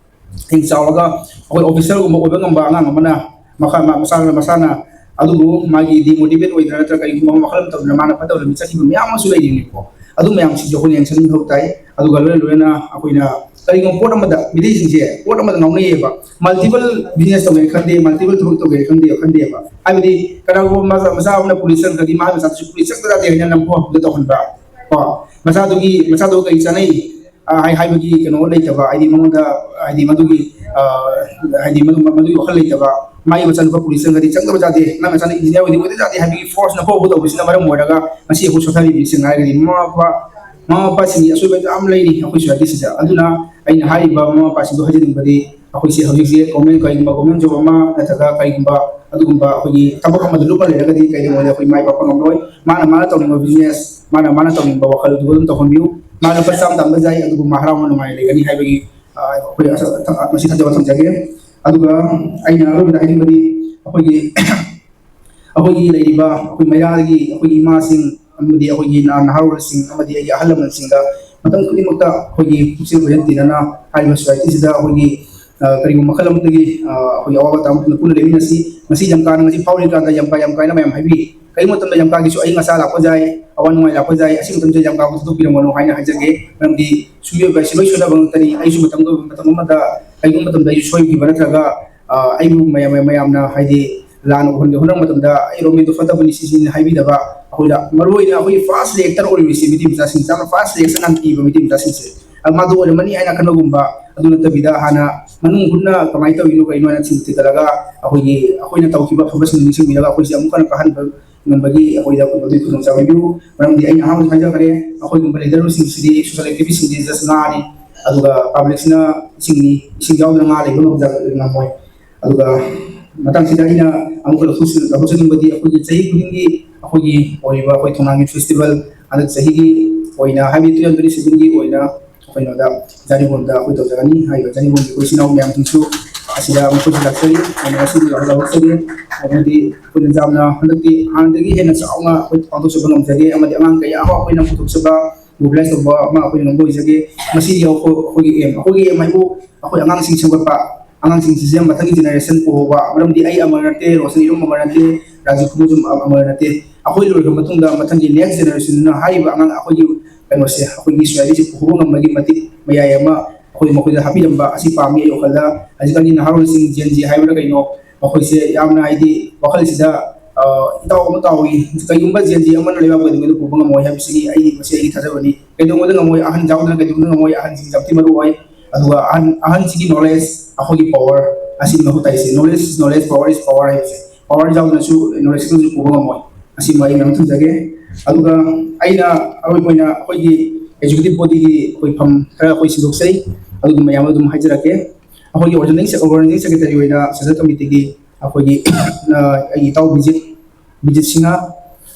ꯍꯌꯦꯡ ꯆꯥꯎꯔꯒ ꯑꯩꯈꯣꯏ officer ꯒꯨꯝꯕ ꯑꯣꯏꯕ ꯉꯝꯕ ꯑꯉꯥꯡ ꯑꯃꯅ ꯃꯈꯥ-, ꯃꯥ-, ꯃꯁꯥꯅ, ꯃꯁꯥꯅ ꯑꯗꯨꯕꯨ ꯃꯥꯒꯤ demotivate ꯑꯣꯏꯗꯅ ꯅꯠꯇ꯭ꯔꯒ ꯀꯔꯤꯒꯨꯝꯕ ꯃꯈꯜ ꯑꯃ ꯇꯧꯗꯅ ꯃꯥꯅ ꯐꯠꯇꯕ ꯂꯝꯕꯤ ꯆꯠꯈꯤꯕ ꯃꯌꯥꯝ ꯑꯃꯁꯨ ꯂꯩꯔꯤꯕꯅꯤꯀꯣ꯫ ꯑꯗꯨ ꯃꯌꯥꯝꯁꯤꯁꯨ ꯑꯩꯈꯣꯏꯅ ꯌꯦꯡꯁꯤꯟꯕ ꯃꯊꯧ ꯇꯥꯏ꯫ ꯑꯗꯨꯒ ꯂꯣꯏꯅ ꯂꯣꯏꯅꯅ ꯑꯩꯈꯣꯏꯅ ꯀꯔꯤꯒꯨꯝꯕ ꯄꯣꯠ ꯑꯃꯗ, ꯃꯤꯑꯣꯏꯁꯤꯡꯁꯦ ꯄꯣꯠ ꯑꯃꯗ ꯉꯥꯎꯅꯩꯌꯦꯕ꯫ Multiple business ꯇꯧꯒꯦ ꯈꯟꯗꯦ, multiple ꯊꯕꯛ ꯇꯧꯒꯦ ꯈꯟꯗꯦ, ꯈꯟꯗꯦꯕ꯫ ꯍꯥꯏꯕꯗꯤ ꯀꯅꯥꯒꯨꯝꯕ ꯃꯆꯥ, ꯃꯆꯥ ꯑꯃꯅ police ꯆꯪꯈ꯭ꯔꯗꯤ ꯃꯥꯒꯤ ꯃꯆꯥꯗꯨꯁꯨ police ꯆꯪꯗ ꯌꯥꯗꯦ ꯍꯥꯏꯅ ꯅꯝꯐꯨ ꯍꯥꯐꯨꯗ ꯇꯧꯍꯟꯕ ꯀꯣ꯫ ꯃꯆꯥꯗꯨꯒꯤ, ꯃꯆꯥꯗꯨ ꯀꯔꯤ ꯆꯥꯅꯩ? ꯑ, ꯍꯥꯏ-, ꯍꯥꯏꯕꯒꯤ ꯀꯩꯅꯣ ꯂꯩꯇꯕ, ꯍꯥꯏꯗꯤ ꯃꯉꯣꯟꯗ, ꯍꯥꯏꯗꯤ ꯃꯗꯨꯒꯤ, ꯑ, ꯍꯥꯏꯗꯤ ꯃꯗꯨ-, ꯃꯗꯨꯒꯤ ꯋꯥꯈꯜ ꯂꯩꯇꯕ, ꯃꯥꯒꯤ ꯃꯆꯥꯅꯨꯄꯥ police ꯆꯪꯈ꯭ꯔꯗꯤ ꯆꯪꯗꯕ ꯌꯥꯗꯦ, ꯃꯥꯒꯤ ꯃꯆꯥꯅꯨꯄꯤ engineer ꯑꯣꯏꯗꯤ ꯑꯣꯏꯗ ꯌꯥꯗꯦ ꯍꯥꯏꯕꯒꯤ force ꯅꯝꯐꯨ ꯍꯥꯐꯨ ꯇꯧꯕꯁꯤꯅ ꯃꯔꯝ ꯑꯣꯏꯔꯒ ꯉꯁꯤ ꯑꯩꯈꯣꯏ ꯁꯣꯊꯔꯤꯕꯁꯤꯡ ꯍꯥꯏꯔꯒꯗꯤ ꯃꯃꯥ ꯃꯄꯥ, ꯃꯃꯥ ꯃꯄꯥꯁꯤꯡꯒꯤ ꯑꯁꯣꯏꯕ ꯌꯥꯝ ꯂꯩꯔꯤ ꯑꯩꯈꯣꯏ society ꯁꯤꯗ꯫ ꯑꯗꯨꯅ ꯑꯩꯅ ꯍꯥꯏꯔꯤꯕ ꯃꯃꯥ ꯃꯄꯥꯁꯤꯡꯗꯣ ꯍꯥꯏꯖꯅꯤꯡꯕꯗꯤ, ꯑꯩꯈꯣꯏꯁꯦ ꯍꯧꯖꯤꯛꯁꯦ government, ꯀꯔꯤꯒꯨꯝꯕ government job ꯑꯃ ꯅꯠꯇ꯭ꯔꯒ ꯀꯔꯤꯒꯨꯝꯕ ꯑꯗꯨꯒꯨꯝꯕ ꯑꯩꯈꯣꯏꯒꯤ ꯊꯕꯛ ꯑꯃꯗ ꯂꯨꯞꯄ ꯂꯩꯔꯒꯗꯤ ꯀꯩꯗꯧꯉꯩꯗ ꯑꯩꯈꯣꯏ ꯃꯥꯏ ꯄꯥꯛꯄ ꯉꯝꯂꯣꯏ꯫ ꯃꯥꯅ, ꯃꯥꯅ ꯇꯧꯅꯤꯡꯕ business, ꯃꯥꯅ, ꯃꯥꯅ ꯇꯧꯅꯤꯡꯕ ꯋꯥꯈꯜ ꯑꯗꯨ ꯑꯗꯨꯝ ꯇꯧꯍꯟꯕꯤꯌꯨ꯫ ꯃꯥ ꯂꯨꯄꯥ ꯆꯥꯝꯃ ꯇꯥꯟꯕ ꯌꯥꯏ, ꯑꯗꯨꯕꯨ ꯃꯥ ꯍꯔꯥꯎꯅ ꯅꯨꯡꯉꯥꯏꯅ ꯂꯩꯒꯅꯤ ꯍꯥꯏꯕꯒꯤ, ꯑ, ꯑꯩꯈꯣꯏ ꯑꯁ-, ꯑ, ꯃꯁꯤ ꯊꯝꯖꯕ ꯊꯝꯖꯒꯦ꯫ ꯑꯗꯨꯒ ꯑꯩꯅ ꯑꯔꯣꯏꯕꯗ ꯍꯥꯏꯅꯤꯡꯕꯗꯤ, ꯑꯩꯈꯣꯏꯒꯤ, ꯑꯩꯈꯣꯏꯒꯤ ꯂꯩꯔꯤꯕ ꯑꯩꯈꯣꯏ ꯃꯩꯔꯥꯒꯤ ꯑꯩꯈꯣꯏꯒꯤ ꯏꯃꯥꯁꯤꯡ ꯑꯃꯗꯤ ꯑꯩꯈꯣꯏꯒꯤ ꯅꯍꯥ-, ꯅꯍꯥꯔꯣꯜꯁꯤꯡ ꯑꯃꯗꯤ ꯑꯩꯒꯤ ꯑꯍꯜ ꯂꯃꯟꯁꯤꯡꯗ ꯃꯇꯝ ꯈꯨꯗꯤꯡꯃꯛꯇ ꯑꯩꯈꯣꯏꯒꯤ ꯄꯨꯛꯆꯦꯜ ꯈꯣꯏꯖꯦꯜ ꯇꯤꯟꯅꯅ ꯍꯥꯏꯔꯤꯕ ꯁꯣꯁꯥꯏꯇꯤꯁꯤꯗ ꯑꯩꯈꯣꯏꯒꯤ, ꯑ, ꯀꯔꯤꯒꯨꯝꯕ ꯃꯈꯜ ꯑꯃꯠꯇꯒꯤ, ꯑ, ꯑꯩꯈꯣꯏꯒꯤ ꯑꯋꯥꯕ ꯇꯥꯕ ꯃꯇꯝꯗ ꯄꯨꯟꯅ ꯂꯩꯃꯤꯟꯅꯁꯤ꯫ ꯉꯁꯤ ꯌꯥꯝ ꯀꯥꯅ, ꯉꯁꯤ ꯐꯥꯎꯔꯤ ꯀꯥꯟꯗ ꯌꯥꯝ ꯀꯥ ꯌꯥꯝ ꯀꯥꯏꯅ ꯃꯌꯥꯝ ꯍꯥꯏꯕꯤ꯫ ꯀꯔꯤꯒꯨꯝꯕ ꯃꯇꯝꯗ ꯌꯥꯝ ꯀꯥꯒꯤꯁꯨ ꯑꯩ ꯃꯁꯥ ꯂꯥꯛꯄ ꯌꯥꯏ, ꯑꯋꯥ ꯅꯨꯡꯉꯥꯏ ꯂꯥꯛꯄ ꯌꯥꯏ, ꯑꯁꯤ ꯃꯇꯝꯁꯤꯗ ꯌꯥꯝ ꯀꯥꯕ ꯊꯥꯗꯣꯛꯄꯤꯔꯝꯒꯅꯨ ꯍꯥꯏꯅ ꯍꯥꯏꯖꯒꯦ꯫ ꯃꯔꯝꯗꯤ ꯁꯨꯝ ꯃꯤꯑꯣꯏꯕ ꯍꯥꯏꯁꯤ ꯂꯣꯏ ꯁꯣꯏꯅꯕ ꯉꯥꯛꯇꯅꯤ꯫ ꯑꯩꯁꯨ ꯃꯇꯝꯗ, ꯃꯇꯝ ꯑꯃꯗ ꯀꯔꯤꯒꯨꯝꯕ ꯃꯇꯝꯗ ꯑꯩꯁꯨ ꯁꯣꯏꯈꯤꯕ ꯅꯠꯇ꯭ꯔꯒ, ꯑ, ꯑꯩꯕꯨ ꯃꯌꯥꯝ, ꯃꯌꯥꯝꯅ ꯍꯥꯏꯗꯤ ꯂꯥꯟꯅ ꯎꯍꯟꯒꯦ ꯍꯣꯠꯅꯕ ꯃꯇꯝꯗ ꯑꯩ ꯔꯣꯃꯦꯟꯗꯣ ꯐꯠꯇꯕꯅꯤ ꯁꯤꯁꯤꯅꯤ ꯍꯥꯏꯕꯤꯗꯕ, ꯑꯩꯈꯣꯏꯗ ꯃꯔꯨꯑꯣꯏꯅ ꯑꯩꯈꯣꯏꯒꯤ ꯐꯥꯔꯁ ꯔꯤꯌꯦꯛꯇꯔ ꯑꯣꯏꯔꯤꯕꯁꯤ ꯃꯩꯇꯩ ꯃꯆꯥꯁꯤꯡꯁꯦ ꯌꯥꯝꯅ ꯐꯥꯔꯁ ꯔꯤꯌꯦꯛꯁꯟ ꯌꯥꯝ ꯄꯤꯕ ꯃꯩꯇꯩ ꯃꯆꯥꯁꯤꯡꯁꯦ꯫ ꯑ, ꯃꯥꯗꯣ ꯑꯣꯏꯔꯝꯃꯅꯤ ꯍꯥꯏꯅ ꯈꯟꯕꯒꯨꯝꯕ, ꯑꯗꯨ ꯅꯠꯇꯕꯤꯗ ꯍꯥꯟꯅ ꯃꯅꯨꯡ ꯍꯨꯠꯅ ꯀꯃꯥꯏꯅ ꯇꯧꯔꯤꯅꯣ ꯀꯩꯅꯣ ꯍꯥꯏꯅ ꯊꯤꯡ ꯊꯤꯒꯠꯂꯒ ꯑꯩꯈꯣꯏꯒꯤ, ꯑꯩꯈꯣꯏꯅ ꯇꯧꯈꯤꯕ ꯑꯐꯕꯁꯤꯡ ꯅꯤꯡꯁꯤꯡꯕꯤꯔꯒ ꯑꯩꯈꯣꯏꯁꯦ ꯑꯃꯨꯛ ꯍꯟꯅ ꯀꯥꯍꯟꯕ ꯉꯝꯕꯒꯤ ꯑꯩꯈꯣꯏꯗ ꯑꯗꯨꯒꯤ ꯈꯨꯗꯣꯡꯆꯥꯕ ꯄꯤꯕꯤꯌꯨ꯫ ꯃꯔꯝꯗꯤ ꯑꯩꯅ ꯑꯍꯥꯟꯕꯗ ꯍꯥꯏꯖꯈ꯭ꯔꯦ, ꯑꯩꯈꯣꯏꯒꯨꯝꯕ ꯂꯤꯗꯔꯁꯤꯡꯁꯤꯗꯤ, ꯁꯣꯁꯤꯌꯦꯜ ꯑꯦꯛꯇꯤꯚꯤꯁꯁꯤꯡꯗꯤ ꯖꯁ ꯉꯥꯅꯤ, ꯑꯗꯨꯒ ꯄꯕ꯭ꯂꯤꯛꯁꯤꯅ ꯏꯁꯤꯡꯅꯤ, ꯏꯁꯤꯡ ꯌꯥꯎꯗꯅ ꯉꯥ ꯂꯩꯕ ꯉꯝꯖ-, ꯉꯝꯃꯣꯏ꯫ ꯑꯗꯨꯒ ꯃꯇꯥꯡꯁꯤꯗ ꯑꯩꯅ ꯑꯃꯨꯛꯀ ꯂꯧꯊꯣꯛꯆ-, ꯂꯧꯊꯣꯛꯆꯅꯤꯡꯕꯗꯤ ꯑꯩꯈꯣꯏꯒꯤ ꯆꯍꯤ ꯈꯨꯗꯤꯡꯒꯤ ꯑꯩꯈꯣꯏꯒꯤ ꯑꯣꯏꯔꯤꯕ ꯑꯩꯈꯣꯏ ꯊꯣꯉꯥꯝꯒꯤ ꯐꯦꯁꯇꯤꯚꯦꯜ ꯍꯟꯗꯛ ꯆꯍꯤꯒꯤ ꯑꯣꯏꯅ ꯍꯥꯏꯕꯗꯤ two thousand twenty sevenꯒꯤ ꯑꯣꯏꯅ ꯑꯩꯈꯣꯏꯅꯣꯗ ꯖꯥꯔꯤꯕꯣꯟꯗ ꯑꯩꯈꯣꯏ ꯇꯧꯖꯒꯅꯤ꯫ ꯍꯥꯏꯔꯤꯕ ꯖꯥꯔꯤꯕꯣꯟꯒꯤ ꯑꯩꯈꯣꯏ ꯏꯆꯤꯟ ꯏꯅꯥꯎ ꯃꯌꯥꯝꯁꯤꯡꯁꯨ ꯑꯁꯤꯗ ꯃꯈꯣꯏꯁꯨ ꯂꯥꯛꯆꯔꯤ꯫ ꯑꯩꯅ ꯉꯁꯤꯗꯤ ꯌꯥꯝꯅ ꯂꯧꯍꯧꯖꯒꯦ꯫ ꯍꯥꯏꯕꯗꯤ ꯑꯩꯈꯣꯏꯅ ꯌꯥꯝꯅ ꯍꯟꯗꯛꯇꯤ ꯍꯥꯟꯅꯗꯒꯤ ꯍꯦꯟꯅ ꯆꯥꯎꯅ ꯑꯩꯈꯣꯏ ꯄꯥꯡꯊꯣꯛꯆꯕ ꯉꯝꯖꯒꯦ ꯑꯃꯗꯤ ꯑꯉꯥꯡ ꯀꯌꯥ ꯑꯃ ꯑꯩꯈꯣꯏꯅ ꯄꯨꯊꯣꯛꯆꯕ, ꯃꯣꯕꯤꯂꯥꯏꯁ ꯇꯧꯕ ꯑꯃ ꯑꯩꯈꯣꯏꯅ ꯉꯝꯕ ꯑꯣꯏꯖꯒꯦ꯫ ꯃꯁꯤꯗꯤ ꯑꯩꯈꯣꯏ, ꯑꯩꯈꯣꯏꯒꯤ ꯑꯦꯝ, ꯑꯩꯈꯣꯏꯒꯤ ꯑꯦꯝ ꯍꯥꯏꯕꯨ ꯑꯩꯈꯣꯏ ꯑꯉꯥꯡꯁꯤꯡ ꯁꯦꯝꯒꯠꯄ, ꯑꯉꯥꯡꯁꯤꯡꯁꯤꯁꯦ ꯃꯊꯪꯒꯤ ꯖꯦꯅꯦꯔꯦꯁꯟ ꯄꯨꯍꯧꯕ꯫ ꯃꯔꯝꯗꯤ ꯑꯩ ꯑꯃꯔ ꯅꯠꯇꯦ, ꯔꯣꯁꯟ ꯏꯔꯨꯝ ꯑꯃꯔ ꯅꯠꯇꯦ, ꯔꯥꯖꯤꯕ ꯈꯨꯃꯨꯖꯝ ꯑꯃꯔ ꯅꯠꯇꯦ꯫ ꯑꯩꯈꯣꯏ ꯂꯣꯏꯈ꯭ꯔ ꯃꯇꯨꯡꯗ ꯃꯊꯪꯒꯤ ꯅꯦꯛꯁ ꯖꯦꯅꯦꯔꯦꯁꯟꯗꯨꯅ ꯍꯥꯏꯔꯤꯕ ꯑꯉꯥꯡ ꯑꯩꯈꯣꯏꯒꯤ ꯀꯩꯅꯣꯁꯦ, ꯑꯩꯈꯣꯏꯒꯤ ꯁꯣꯁꯥꯏꯇꯤꯁꯦ ꯄꯨꯍꯧꯕ ꯉꯝꯕꯒꯤ ꯃꯇꯤꯛ ꯃꯌꯥꯏ ꯑꯃ ꯑꯩꯈꯣꯏ ꯃꯈꯣꯏꯗ ꯍꯥꯞꯄꯤꯔꯝꯕ ꯑꯁꯤ ꯄꯥꯝꯃꯤ꯫ ꯑꯩ ꯋꯥꯈꯜꯗ ꯍꯧꯖꯤꯛꯀꯥꯟꯒꯤ ꯅꯍꯥꯔꯣꯜꯁꯤꯡ, ꯖꯦꯟ ꯖꯤ ꯍꯥꯏꯕ꯭ꯔꯥ ꯀꯩꯅꯣ, ꯃꯈꯣꯏꯁꯦ ꯌꯥꯝꯅ ꯍꯥꯏꯗꯤ ꯋꯥꯈꯜꯁꯤꯗ, ꯑ, ꯏꯇꯥꯎ ꯑꯃ ꯇꯥꯎꯏ, ꯀꯩꯒꯨꯝꯕ ꯖꯦꯟ ꯖꯤ ꯑꯃꯅ ꯂꯩꯕꯥꯛ ꯀꯩꯗꯧꯉꯩꯗ ꯄꯨꯕ ꯉꯝꯃꯣꯏ ꯍꯥꯏꯕꯁꯤꯒꯤ ꯑꯩ, ꯃꯁꯤ ꯑꯩꯒꯤ ꯊꯥꯖꯕꯅꯤ꯫ ꯀꯩꯗꯧꯉꯩꯗ ꯉꯝꯃꯣꯏ? ꯑꯍꯟ ꯌꯥꯎꯗꯅ ꯀꯩꯗꯧꯉꯩꯗ ꯉꯝꯃꯣꯏ? ꯑꯍꯟꯁꯤꯡꯁꯦ ꯌꯥꯝ ꯊꯤ ꯃꯔꯨ ꯑꯣꯏ꯫ ꯑꯗꯨꯒ ꯑꯍꯟ, ꯑꯍꯟꯁꯤꯒꯤ ꯅꯣꯂꯦꯖ ꯑꯩꯈꯣꯏꯒꯤ ꯄꯋꯥꯔ ꯑꯁꯤꯅꯤ ꯃꯍꯨꯠ ꯇꯥꯏꯁꯦ꯫ Knowledge is knowledge, power is power ꯍꯥꯏꯕꯁꯦ꯫ ꯄꯋꯥꯔ ꯌꯥꯎꯗꯅꯁꯨ ꯅꯣꯂꯦꯖ ꯈꯛꯇꯁꯨ ꯄꯨꯕ ꯉꯝꯃꯣꯏ꯫ ꯑꯁꯤ ꯃꯔꯤ ꯃꯌꯥꯝ ꯊꯝꯖꯒꯦ꯫ ꯑꯗꯨꯒ ꯑꯩꯅ ꯑꯔꯣꯏꯕ ꯑꯣꯏꯅ ꯑꯩꯈꯣꯏꯒꯤ ꯑꯦꯛꯖꯤꯀ꯭ꯌꯨꯇꯤꯚ ꯕꯣꯗꯤꯒꯤ ꯑꯩꯈꯣꯏ ꯐꯝ ꯈꯔ ꯑꯩꯈꯣꯏ ꯁꯤꯟꯗꯣꯛꯆꯩ꯫ ꯑꯗꯨꯒꯤ ꯃꯌꯥꯝ ꯑꯗꯨꯝ ꯍꯥꯏꯖꯔꯛꯀꯦ꯫ ꯑꯩꯈꯣꯏꯒꯤ ꯑꯣꯔꯒꯅꯥꯏꯖꯤꯡ, ꯑꯣꯔꯒꯅꯥꯏꯖꯤꯡ ꯁꯦꯀ꯭ꯔꯦꯇꯔꯤ ꯑꯣꯏꯅ ꯁꯦꯟꯇ꯭ꯔꯦꯜ ꯀꯃꯤꯇꯤꯒꯤ ꯑꯩꯈꯣꯏꯒꯤ, ꯑ, ꯑꯩꯒꯤ ꯏꯇꯥꯎ ꯕꯤꯖꯤꯠ, ꯕꯤꯖꯤꯠ ꯁꯤꯡꯍ,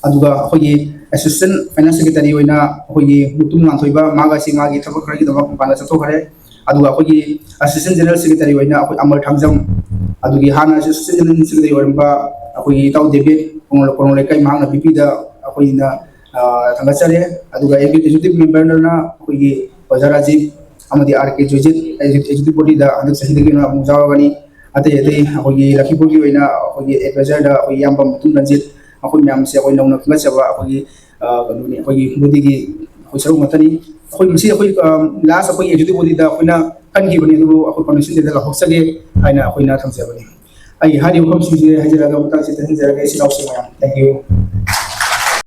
ꯑꯗꯨꯒ ꯑꯩꯈꯣꯏꯒꯤ ꯑꯦꯁꯤꯁꯇꯦꯟ ꯐꯥꯏꯅꯥꯟꯁ ꯁꯦꯀ꯭ꯔꯦꯇꯔꯤ ꯑꯣꯏꯅ ꯑꯩꯈꯣꯏꯒꯤ ꯃꯨꯇꯨꯝ ꯉꯥꯟꯊꯣꯏꯕ, ꯃꯥꯒ ꯑꯁꯤ ꯃꯥꯒꯤ ꯊꯕꯛ ꯈꯔꯒꯤꯗꯃꯛ ꯃꯄꯥꯟꯗ ꯆꯠꯊꯣꯛꯈ꯭ꯔꯦ꯫ ꯑꯗꯨꯒ ꯑꯩꯈꯣꯏꯒꯤ ꯑꯦꯁꯤꯁꯇꯦꯟ ꯖꯦꯅꯔꯦꯜ ꯁꯦꯀ꯭ꯔꯦꯇꯔꯤ ꯑꯣꯏꯅ ꯑꯩꯈꯣꯏ ꯑꯃꯔ ꯊꯥꯡꯖꯝ, ꯑꯗꯨꯒꯤ ꯍꯥꯟꯅ ꯑꯦꯁꯤꯁꯇꯦꯟ ꯖꯦꯅꯔꯦꯜ ꯁꯦꯀ꯭ꯔꯦꯇꯔꯤ ꯑꯣꯏꯔꯝꯕ ꯑꯩꯈꯣꯏꯒꯤ ꯏꯇꯥꯎ ꯗꯦꯕꯤꯠ ꯀꯣꯡ-, ꯀꯣꯡꯂꯣꯡ ꯂꯩꯀꯥꯏ, ꯃꯍꯥꯛꯅ ꯕꯤ ꯄꯤꯗ ꯑꯩꯈꯣꯏꯅ ꯊꯥꯡꯒꯠꯆꯔꯤ꯫ ꯑꯗꯨꯒ ꯑꯦꯛꯖꯤꯀ꯭ꯌꯨꯇꯤꯚ ꯃꯦꯝꯕꯔꯗꯅ ꯑꯩꯈꯣꯏꯒꯤ ꯑꯣꯖꯥ ꯔꯥꯖꯤꯞ ꯑꯃꯗꯤ ꯑꯥꯔ ꯀꯦ ꯖꯣꯏꯖꯤꯠ, ꯑꯦꯛꯖꯤꯀ꯭ꯌꯨꯇꯤꯚ ꯕꯣꯗꯤꯗ ꯍꯟꯗꯛ ꯆꯍꯤꯗꯒꯤ ꯑꯣꯏꯅ ꯑꯃꯨꯛ ꯌꯥꯎꯔꯒꯅꯤ꯫ ꯑꯇꯩ ꯑꯇꯩ ꯑꯩꯈꯣꯏꯒꯤ ꯂꯛꯈꯤꯄꯨꯔꯒꯤ ꯑꯣꯏꯅ ꯑꯩꯈꯣꯏꯒꯤ ꯑꯦꯗꯚꯥꯏꯖꯔꯗ ꯑꯩꯈꯣꯏ ꯏꯌꯥꯝꯕ ꯃꯨꯇꯨꯝ ꯔꯟꯖꯤꯠ, ꯑꯩꯈꯣꯏ ꯃꯌꯥꯝꯁꯦ ꯑꯩꯈꯣꯏ ꯅꯧꯅ ꯈꯪꯒꯠꯆꯕ ꯑꯩꯈꯣꯏꯒꯤ ꯀꯩꯅꯣꯅꯤ, ꯑꯩꯈꯣꯏꯒꯤ ꯕꯣꯗꯤꯒꯤ ꯑꯩꯈꯣꯏ ꯁꯔꯨꯛ ꯉꯥꯛꯇꯅꯤ꯫ ꯑꯩꯈꯣꯏ ꯃꯁꯤ ꯑꯩꯈꯣꯏ ꯂꯥꯁ ꯑꯩꯈꯣꯏꯒꯤ ꯑꯦꯛꯖꯤꯀ꯭ꯌꯨꯇꯤꯚ ꯕꯣꯗꯤꯗ ꯑꯩꯈꯣꯏꯅ ꯈꯟꯈꯤꯕꯅꯤ, ꯑꯗꯨꯕꯨ ꯑꯩꯈꯣꯏ ꯐꯥꯎꯟꯗꯦꯁꯟ ꯗꯦꯗ ꯂꯥꯎꯊꯣꯛꯆꯒꯦ ꯍꯥꯏꯅ ꯑꯩꯈꯣꯏꯅ ꯊꯝꯖꯕꯅꯤ꯫ ꯑꯩ ꯍꯥꯏꯔꯤꯕ ꯋꯥꯐꯝꯁꯤꯡꯁꯦ ꯍꯥꯏꯖꯔꯒ ꯃꯇꯥꯡꯁꯤꯗ ꯊꯝꯖꯔꯒꯦ, ꯏꯆꯤꯜ ꯏꯅꯥꯎꯁꯤꯡ ꯃꯌꯥꯝ꯫ Thank you꯫